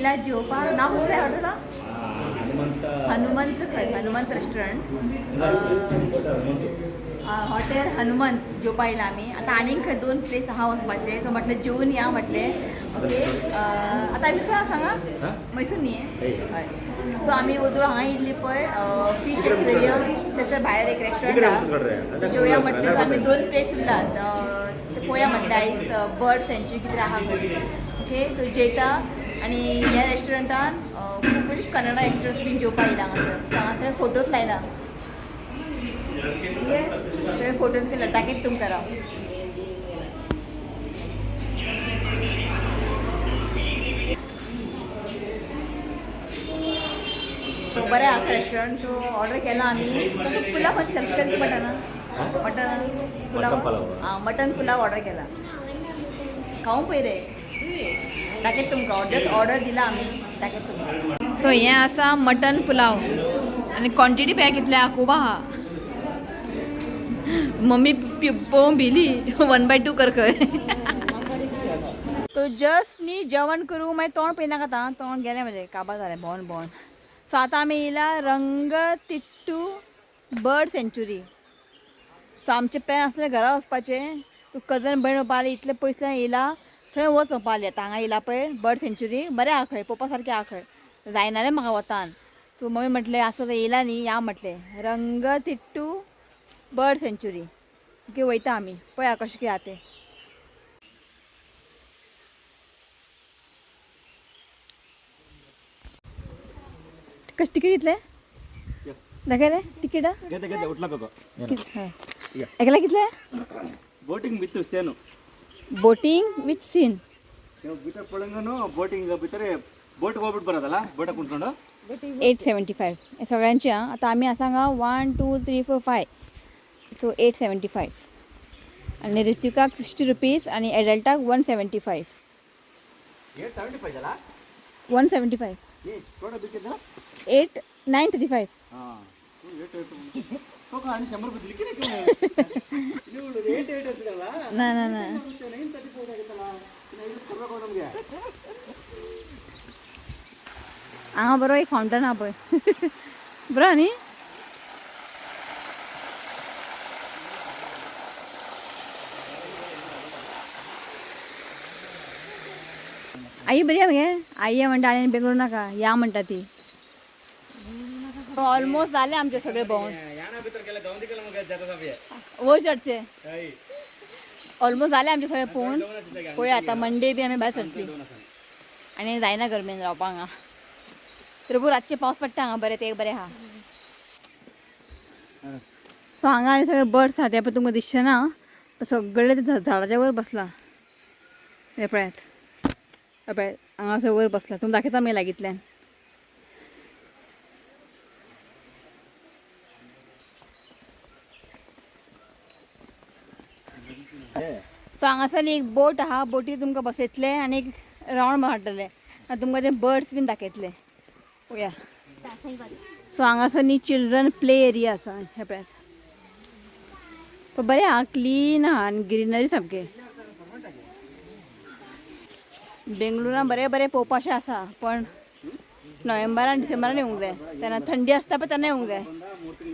येयला जेवपाक. नांव कसलें हॉटेला? हनुमंत. खंय हनुमंत रेस्टॉरंट, हॉटेल हनुमंत जेवपा येयला आमी. आतां आनीक खंय दोन प्लेस आहा वचपाचे. सो म्हटलें जेवन या म्हटलें. ओके, आतां आमी खंय आसा हांगा? मैसूर न्ही? हय. सो आमी वोदोळ हांगा येयल्ली पळय फीश एक्वेरियम, त्याच्या भायर एक रेस्टॉरंट आहा, जेवया म्हटलें. सो आमी दोन प्लेस उरलात, ते पळोवया म्हटलें. आयज बर्ड सेंच्युरी कितें आहा पळय. ओके, सो जेयता. आनी ह्या रेस्टॉरंटान खूब कन्नडा एक्टर्स बीन जेवपा येयला हांगासर. हांगासर फोटोज लायला, सगळे फोटोज केला, दाखयता तुमकां राव. बरें आहा रेस्टॉरंट. सो ऑर्डर केला आमी पुलाव. कशें केला? चिकन की मटन? मटन पुलाव. आं, मटन पुलाव ऑर्डर केला. खावंक पळय रे, दाखयता तुमकां. जस्ट ऑर्डर दिला आमी, दाखयता तुमकां. सो हें आसा मटन पुलाव आनी क्वॉन्टिटी पळय कितले आहा, खूब आहा. मम्मी पळोवन भिली, 1/2 कर खंय. तो जस्ट न्ही जेवण करूं मागीर तोंड पळयनाका. आतां तोंड गेलें म्हजें, काबार जालें भोंवन भोंवन. सो आतां आमी येयला रंगतिट्टू बर्ड सेंच्युरी. सो आमचें प्लॅन आसलें घरा वचपाचें, तूं कजन भयण म्हणपा लागली इतलें पयसल्यान येयला थंय वच म्हणपा लागली. आतां हांगा येयला पळय बर्ड सेंच्युरी, बरें आहा खंय, पळोवपा सारकें आहा खंय. जायना रे म्हाका वतान. सो मम्मी म्हटलें आसा तर येयला न्ही, या म्हटलें रंगतिट्टू बर्ड सेंच्युरी. ओके, वयता आमी, पळया कशें कितें आहा तें. कशें तिकीट कितलें दाखय रे तिकीट. एकला कितले? Boating with scene. Boating with scene. ಭಿತರ್ ಪಳಂಗನು ಬೋಟಿಂಗ್ ಭಿತರೆ ಬೋಟ್ ಹೋಗ್ಬಿಟ್ಟು ಬರೋದಲ್ಲ, ಬೋಟ ಕುಂತ್ಕೊಂಡು. 875 सगळ्यांचे. आं, आतां आमी आसा हांगा 1 2 3 4 5, सो 875. आनी ऋत्विकाक 60 रुपीज आनी एडल्टाक 175. 875 ಅಲ್ಲ? 175. ಏ ತೋಡ ಬೇಕಿದ್ದ. 8 935. ಹಾಂ, ಏಟ್ ಏಟ್ ತೋಕ आणि 100 ರೂಪಾಯಿ ದಿಲಿಕ್ಕೆ. ನೀವು ಏಟ್ ಏಟ್ ಅಂತೀರಲ್ಲ. ना ना ना. 934 ಆಗುತ್ತಲ್ಲ, ಇನ್ನು 5 ಕೊಡ್ಬೇಕು ನಮಗೆ. हांगा बरो एक फावंटन आहा पळय, बरो न्ही? आई बरी आहा मगे. आई म्हणटा आनी बेंगळूर नाका या म्हणटा ती. ऑलमोस्ट जालें आमचें सगळें भोंवन. ಯಾಣ ಭಿತರ್ ಗೌಂದಿಕೆಲ್ಲ ಮಗ ಜಾಗ ಸಭೆ. वयर चडचें. ऑलमोस्ट जालें आमचें सगळें पळोवन. पळोवया आतां मंडे बी आमी भायर सरतली. आनी जायना गरमेन रावपाक हांगा. त्रिपूर रातचे पावस पडटा हांगा बरें, ते बरें आहा. सो हांगा आनी सगळे बर्ड्स आहा, ते पळय तुमकां दिसचे ना, सगळे ते झाडाच्या वयर बसला. हे पळयात, हे पळय हांगासर वयर बसला, तुमकां दाखयता मागीर लागींतल्यान. सो हांगासर एक बोट आहा, बोटीर तुमकां बसयतले आनी एक रावंड मारतले आनी तुमकां ते बर्ड्स बीन दाखयतले. पळोवया. सो हांगासर न्ही चिल्ड्रन प्ले एरिया आसा. हे पळयात, पण बरें आहा, क्लीन आहा आनी ग्रिनरी सामकें. बेंगळुरान बरें बरें पळोवपाचें आसा, पण नोव्हेंबरान डिसेंबरान येवंक जाय, तेन्ना थंडी आसता पळय तेन्ना येवंक जाय.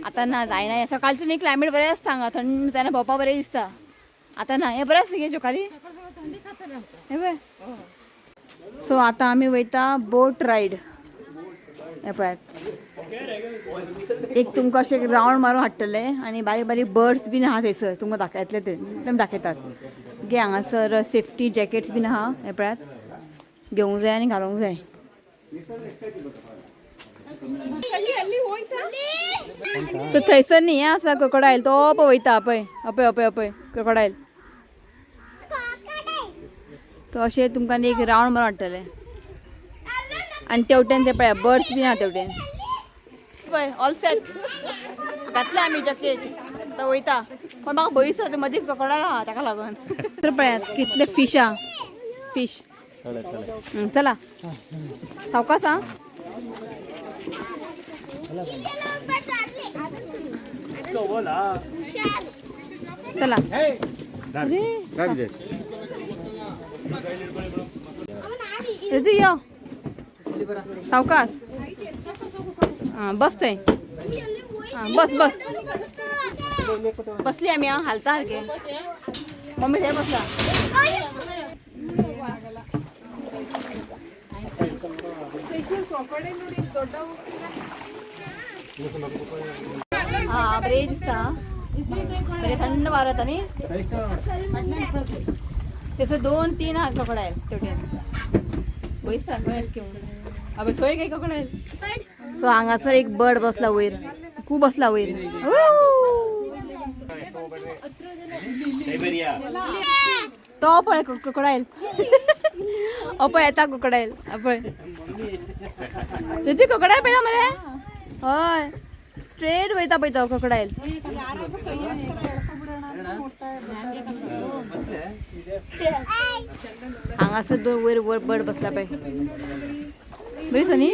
आतां ना जायना. हें सकाळचें न्ही क्लायमेट बरें आसता हांगा, थंड, तेन्ना भोंवपाक बरें दिसता. आतां ना. हें बरें आसलें गे जोकाली, हें पळय. सो आतां आमी वयता बोट रायड. हें पळयात, एक तुमकां अशें रावंड मारून हाडटले आनी बारीक बारीक बर्ड्स बीन आहा थंयसर, तुमकां दाखयतले ते, तेम दाखयतात. गे हांगासर सेफ्टी जॅकेट्स बीन आहा. हें पळयात, घेवंक जाय आनी घालूंक जाय. सो थंयसर न्ही हें आसा क्रोकोडायल, तो पळय वयता पळय, अपय अपय अपय क्रोकोडायल. तो अशें तुमकां न्ही एक रावंड मारून हाडटले आनी तेवटेन ते पळया बर्ड्स बीन आहा तेवटेन पळय. ऑल सेट, घातलें आमी जॅकेट, आतां वयता. पण म्हाका भंय दिसता, ते मदीं क्रोकोडायल आहा ताका लागून. तर पळयात कितले फीश आहा, फीश. चला सावकास आं. चला. अरे ऋतू यो. सावकास. हां बस थंय. हां बस बस. बसली आमी. हां हालता सारकें. मम्मी थंय बसला. हां बरें दिसता. बरें थंड वारो येता न्ही. तसं 2-3 हा क्रोकोडायल तेवटेन बयसता अबे थंय काय क्रोकोडायल. सो हांगासर एक बर्ड बसला वयर, खूब बसला वयर. तो पळय क्रोकोडायल. पळय येता क्रोकोडायल. पळय ऋतिक क्रोकोडायल पळयला मरे. हय स्ट्रेट वयता पळय तो क्रोकोडायल. हांगासर दोन वयर वर बर्ड बसला पळय. बरी सनी.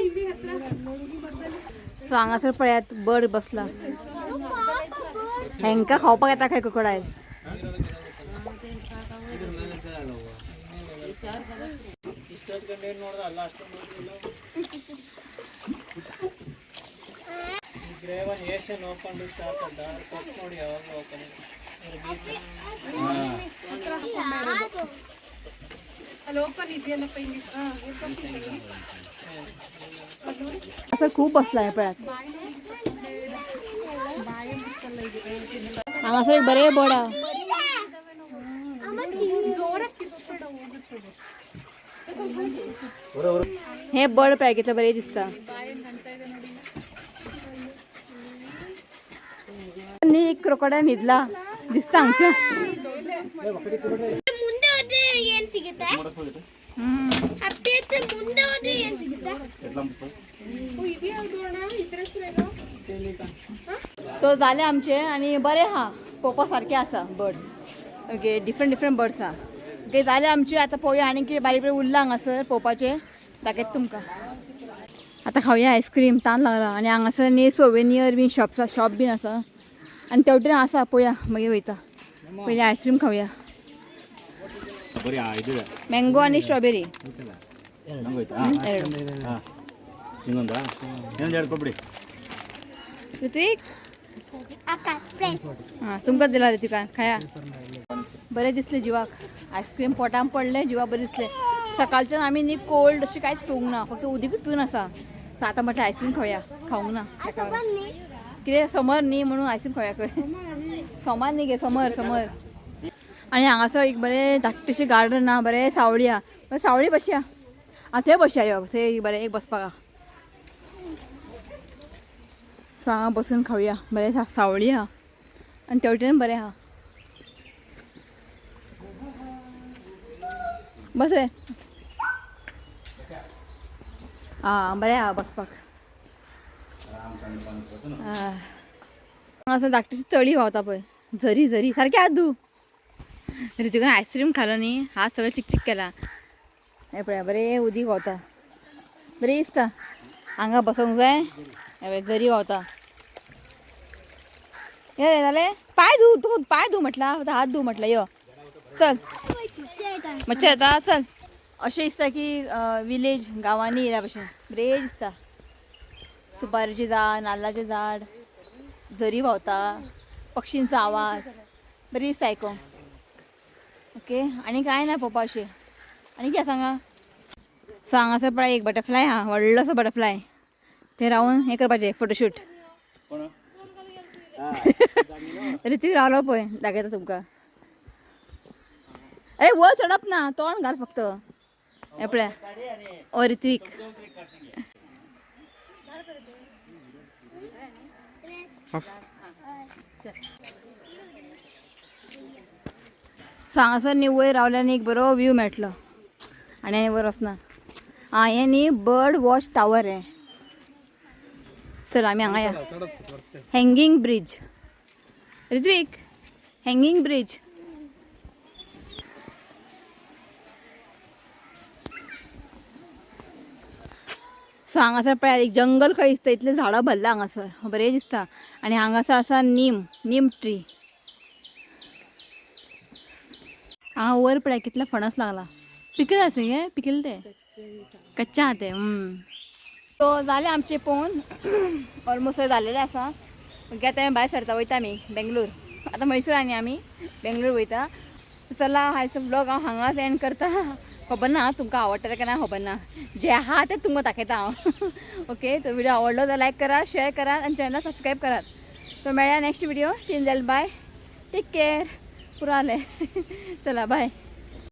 सो हांगासर पळयात बर्ड बसला. हेंका खावपाक येता खंय क्रोकोडायल. असं खूप बसला आहे पळयात. हांगासर एक बरें बोर्ड आहा. हे बर्ड पळय कितलें बरें दिसता. न्ही एक क्रोकोडायल न्हिदला दिसता हांगच्या. ಮುಂದೆ ಹೋದ್ರೆ ಏನ್ ಸಿಗುತ್ತೆ? ಹಪ್ಪಿ ಹತ್ರ ಮುಂದೆ ಹೋದ್ರೆ ಏನ್ ಸಿಗುತ್ತೆ? तो जाले आमचे आनी बरें आहा पळोवपा सारकें आसा birds. Okay different different birds आहा. ओके जाले आमचे. आतां पळोवया आनी कितें बारीक बारीक उरलां हांगासर पळोवपाचें. दाखयता तुमकां. आतां खावया आयस्क्रीम, तान लागला. आनी हांगासर न्ही सोवेनियर बीन शॉप्स शॉप बीन आसा आनी तेवटेन आसा पळोवया मागीर वयता. पयलीं आयस्क्रीम खावया. मँगो आनी स्ट्रॉबेरी. ಇನ್ನೊಂದಾ? ಇನ್ನೊಂದು ಎರಡು ಕೊಟ್ಬಿಡಿ. ऋत्विक. ಅಕ್ಕ ಫ್ರೆಂಡ್. हां तुमकां दिला ऋतिकान खाया. बरें दिसलें जिवाक आयस्क्रीम पोटान पडलें जिवाक बरें दिसलें. सकाळच्यान आमी न्ही कोल्ड अशें कांयच पिवंक ना, फक्त उदीकूच पिवन आसा. सो आतां म्हटलें आयस्क्रीम खावया. खावंक ना कितें समर न्ही म्हणून आयस्क्रीम खावया. खंय सोमार न्ही गे समर समर. आनी हांगासर एक बरें धाकटेशें गार्डन आहा. बरें सावळी आहा. बरें सावळी बसया. आं थंय बसया यो थंय एक बरें एक बसपाक आहा. सो हांगा बसून खावया. बरें सावळी आहा आनी तेवटेन बरें आहा. बस रे. आं बरें आहा बसपाक. हांगासर धाकटीशी तळी व्हांवता पळय. झरी झरी सारकें हात धू. ऋतिकान आयस्क्रीम खालो न्ही हात सगळें चिकचिक केला. हें पळय बरें उदीक व्हांवता. बरें दिसता. हांगा बसोंक जाय. हें पळय झरी व्हांवता. हे रे जालें. पांय धू तूं. पांय धू म्हटलां फक्त हात धू म्हटलां. यो चल मच्छर येता चल. अशें दिसता की विलेज गांवांनी येयल्या भशेन बरें दिसता. सुपारीचें झाड, नाल्लाचें झाड, झरी व्हांवता, पक्षींचो आवाज बरें दिसता आयकोंक. ओके आनी कांय ना पळोवपा अशें. आनी कितें सांगा. सो हांगासर पळय एक बटरफ्लाय आहा व्हडलोसो बटरफ्लाय. थंय रावन हें करपाचें फोटोशूट. ऋतिक रावलो पळय दाखयता तुमकां. अरे वर चडप ना, तोंड घाल फक्त. हें पळय ओ ऋत्विक. सो हांगासर न्ही वयर रावल्यार न्ही एक बरो व्यू मेळटलो आनी वयर वचना. आं हें न्ही बर्ड वॉच टावर हें. चल आमी हांगा या. Hanging bridge. Ritwik hanging bridge. So हांगासर पळयात एक जंगल खंय दिसता. इतलें झाडां भरलां हांगासर बरें दिसता. आनी हांगासर आसा नीम, नीम ट्री. हांगा वयर पळय कितले फणस लागला. पिकले आसा हे पिकले ते कच्चा आहा ते. सो जालें आमचें पळोवन ऑलमोस्ट जालेलें आसा. ओके, आतां आमी भायर सरता, वयता आमी बेंगलोर. आतां मैसूर आनी आमी बेंगलोर वयता. चला, आयचो ब्लॉग हांव हांगाच एंड करता. खबर ना तुमकां आवडटलें काय ना, खबर ना. जें आहा तें तुमकां दाखयता हांव. ओके, तो व्हिडिओ आवडलो जाल्यार लायक करा, शेअर करात आनी चॅनल सबस्क्रायब करात. सो मेळया next video. Till then bye, take care. पुरो जालें. चला बाय.